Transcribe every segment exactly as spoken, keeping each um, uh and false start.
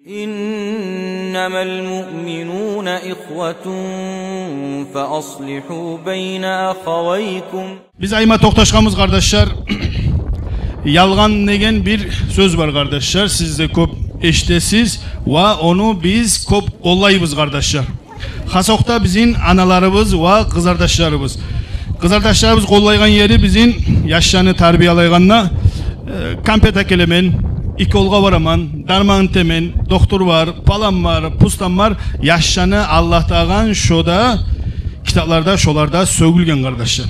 إنما المؤمنون إخوة فأصلحوا بين أخويكم. Биз айма токъташгъанбыз, къардашлар. Ялгъан деген бир сёз бар, къардашлар. Сиз де кёп эшитесиз ва ону биз кёп къоллайбыз, къардашлар. Хасокъда бизин аналарыбыз ва къызардашларыбыз. Къызардашларыбыз къоллайгъан ери бизин яшланы тарбиялайгъанда, э, конфет экелемен, уколгъа бараман, дарман этемен, доктор бар, палан бар, пустан бар, яшланы алдатагъан шо да китапларда, шоларда сёгюлген, къардашлар.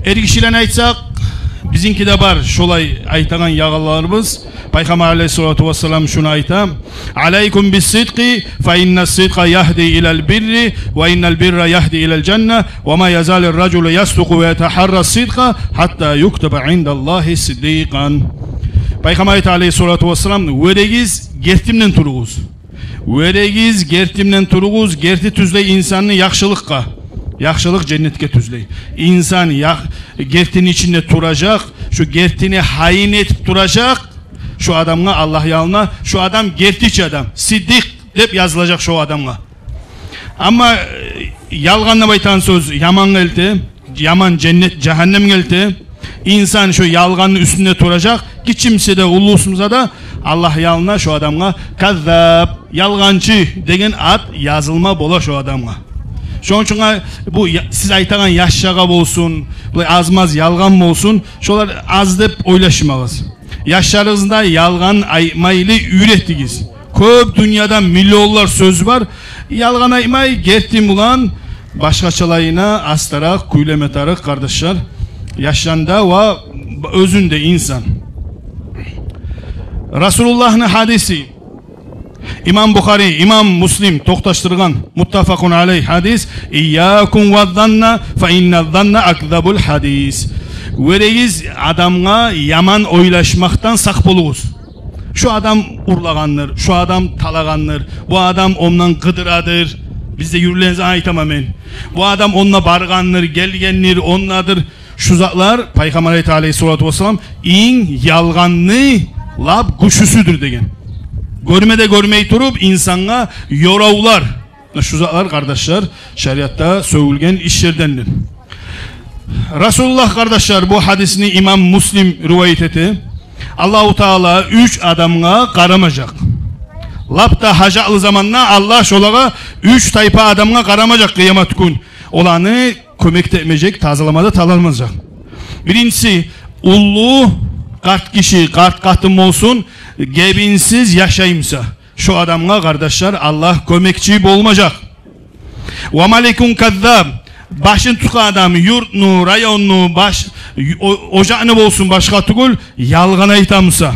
Эргишилени айтсакъ, бизинки де бар шолай айтагъан ягъаларыбыз. Пайхаммар алейгьиссалату вассалам шуну айта: «عليكم بالصدق فإن الصدق يهدي إلى البر وإن البر يهدي إلى الجنة وما يزال الرجل يصدق ويتحرى الصدق حتى يكتب عند الله صديقا». Пайхаммар айта алейгьиссалату вассалам: «Вёрегиз гертимден туругъуз». Вёрегиз гертимден туругъуз, герти тюзлей инсанны яхшылыкъгъа. Яхшылыкъ женнетге тюзлей. Инсан ях-, гертини ичинде туражакъ, шу гертини гьайын этип туражакъ, шу адамгъа Аллагь ялына, шу адам гертичи адам, сиддикъ деп язылажакъ шу адамгъа. Амма, э, ялгъан деп айтагъан сёз ямангъа элте, яман женнет, жагьаннемге элте. Инсан шо ялгъанны уьстюнде туражакъ, гиччимсе де, уллусумса да, Аллагь ялына шо адамгъа каззаб, ялгъанчы деген ат язылма бола шо адамгъа. Шону учун бу я-, сиз айтагъан яшлагъа болсун, булай аз-маз ялгъан болсун, шолар аз деп ойлашмагъыз. Яшларыгъызны да ялгъан айтмайлы уьйретигиз. Кёп дюньяда миллионлар сёз бар. Ялгъан айтмай, гертин булан башгъачалайына астаракъ кюйлеме тарыкъ, къардашлар. Яшланы да ва оьзюн де инсан. Расулуллагьны гьадиси. Имам Бухари, имам Муслим токъташдыргъан, муттафакъун алейгь гьадис. «إياكم والظن فإن الظن أكذب الحديث». Вёрегиз адамгъа яман ойлашмакъдан сакъ болугъуз. Шу адам урлагъандыр, шу адам талагъандыр, бу адам ондан къыдырадыр. Бизде юрюлеген зат айтаман мен. Бу адам онда баргъандыр, гелгендир, ондадыр. Шу затлар, Пайхаммар айта алейгьиссалату вассалам, инг ялгъанны лап гючлюсюдюр деген. Гёрме де гёрмей туруп инсангъа ёравлар. Шу затлар, къардашлар, шариатда сёгюлген ишлердендир. Расулуллагь, къардашлар, бу гьадисни имам Муслим ривайат эте. Аллагьу Таала уьч адамгъа къарамажакъ. Лап да гьажатлы заманда Аллагь шолагъа, уьч тайпа адамгъа къарамажакъ къыямат гюн. Оланы кёмек де этмежек, тазалама да таланмажакъ. Биринчиси, уллу къарт гиши, къарт къатын болсун, гебинсиз яшаймса, шо адамгъа, къардашлар, Аллагь кёмекчи болмажакъ. «وملك كذاب», башын тутгъан адам, юртну, районну, баш, о-, ожакъны болсун, башгъа тюгюл, ялгъан айтамса.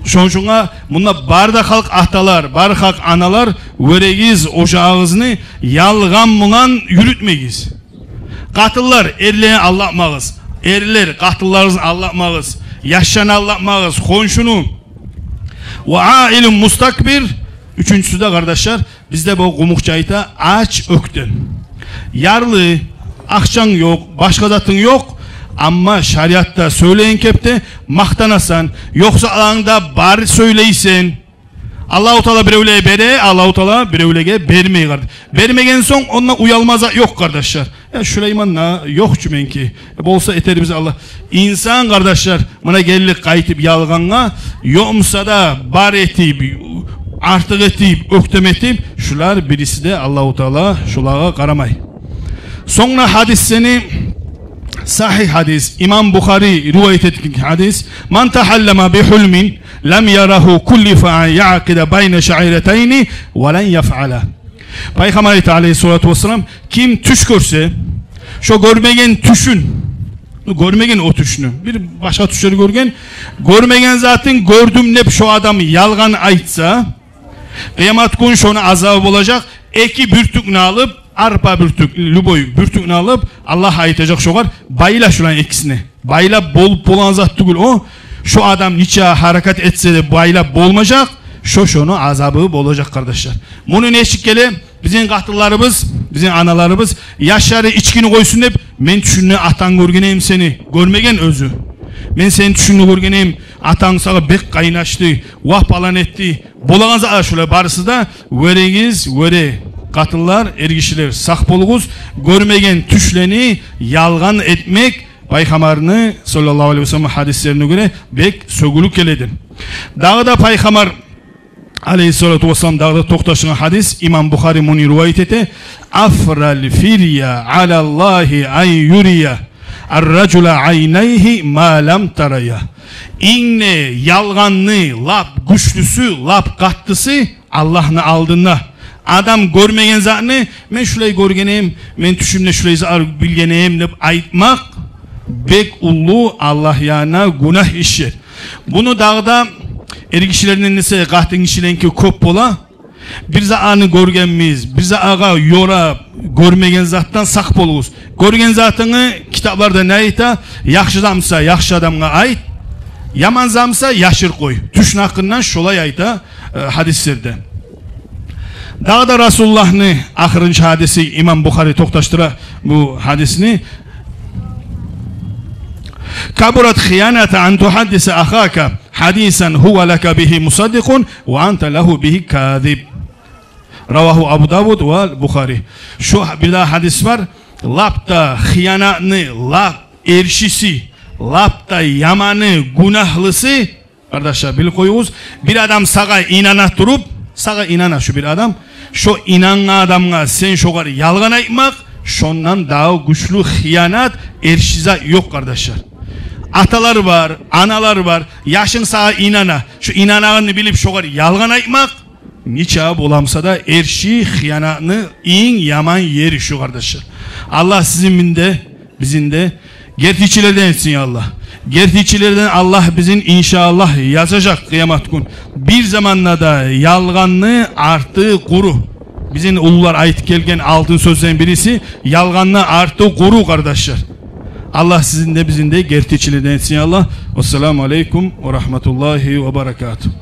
Шону учун мунда бар да халкъ аталар, бар халкъ аналар, вёрегиз ожагъыгъызны ялгъан булан юрютмегиз. Къатынлар, эрлени алдатмагъыз. Эрлер, къатынларыгъызны алдатмагъыз. Яшланы алдатмагъыз, хоншуну. «وعائل مستكبر». Уьчюнчюсю де, къардашлар, бизде бу къумукъча айта, ач оьктем. Ярлы, акъчанг ёкъ, башгъа затынг ёкъ, амма шариатда сёйлеген кепде макътанасан, ёкъ затларынгны да бар сёйлейсен. Аллагьу Таала биревлеге бере, Аллагьу Таала биревлеге бермей, къарда-. Бермеген сонг, онда уялма зат ёкъ, къардашлар. Я, Сулейманда ёкъ чу меники. Э, болса этербиз Аллагь. Инсан, къардашлар, муна гелдик къайтып ялгъангъа, ёкъмуса да бар этип, артыкъ этип, оьктем этип, шулар бириси де Аллагьу Таала шулагъа къарамай. Сонг да гьадис сени сагьигь гьадис, имам Бухари ривайат этген гьадис: «من تحلم بحلم لم يره كلف أن يعقد بين شعيرتين ولن يفعل». Пайхаммар айта, алейгьиссалату вассалам, ким тюш гёрсе, шо гёрмеген тюшюн, ну, гёрмеген о тюшню, бир башгъа тюшлер гёрген, гёрмеген затын гёрдюм деп шо адам ялгъан айтса, къыямат гюн шону азабы болажакъ, эки бюртюкню алып, арпа бюртюк, любой бюртюкню алып, Аллагь айтажакъ шогъар: «Байла шуланы экисин». Байлап болуп болагъан зат тюгюл о. Шо адам нече гьаракат этсе де, байлап болмажакъ. Шо шону азабы болажакъ, къардашлар. Муну нечик геле? Бизин къатынларыбыз, бизин аналарыбыз, яшлары ичкини къойсун деп, мен тюшюмде атанг гёрген эдим сени, гёрмеген оьзю. Мен сени тюшюмде гёрген эдим, атанг сагъа бек къайнашды, вагь, палан этди. Болагъан затлар шулар барысы да. Вёрегиз, вёре, къатынлар, эргишилер, сакъ болугъуз. Гёрмеген тюшлени ялгъан этмек Пайхаммарны, саллаллагьу алайгьи ва саллам, гьадислерине гёре бек сёгюлюп геледи. Дагъы да Пайхаммар, алайгьиссалату вассалам, дагъы да токъташгъан гьадис, имам Бухари муну ривайат эте: «Афрал фирия алаллагьи ан юрия ар-ражула айнайгьи ма лам тарая». Инг де ялгъанны лап гючлюсю, лап къаттысы Аллагьны алдында адам гёрмеген затны: «Мен шулай гёргенем, мен тюшюмде шулай затлар билгенем», — деп айтмакъ бек уллу Аллагь янына гюнагь ишдир. Буну дагъы да эргишилерден эсе къатынгишилеринки кёп бола. Бир затны гёргенбиз, бир затгъа ёрап, гёрмеген затдан сакъ болугъуз. Гёрген затынгны китапларда не айта? Яхшы затмы буса, яхшы адамгъа айт. Яман затмы буса, яшыр къой. Тюшню гьакъындан шолай айта, э, гьадислерде. Дагъы да Расулуллагьны ахырынчы гьадиси, имам Бухари токъташдыра бу гьадисни: «Кабурат хиянатан ан тухаддиса ахака хадисан гьува лака бигьи мусаддикъун ва анта лагьу бигьи казиб». Равагьу Абу Давуд ва Бухари. Шу бир дагъы гьадис бар. Лап да хыянатны лап эршиси, лап да яманы, гюнагьлысы, къардашлар, билип къоюгъуз, бир адам сагъа инана туруп, сагъа инана шу бир адам, шо инангъан адамгъа сен шогъар ялгъан айтмакъ, шондан дагъы гючлю хыянат, эрши зат ёкъ, къардашлар. Аталар бар, аналар бар, яшынг сагъа инана, шу инанагъанны билип шогъар ялгъан айтмакъ, нече боламса да, эрши хыянатны инг яман ери шу, къардашлар. Аллагь сизин де, бизин де гертичилерден этсин, я Аллагь. Гертичилерден Аллагь бизин, иншааллагь, язажакъ къыямат гюн. Бир заманда да ялгъанны арты къуру. Бизин уллулар айтып гелген алтын сёзден бириси: ялгъанны арты къуру, къардашлар. Аллагь сизин де, бизин де гертичилерден этсин, я Аллагь. Вассаламу алейкум ва рагьматуллагьи ва баракатугь.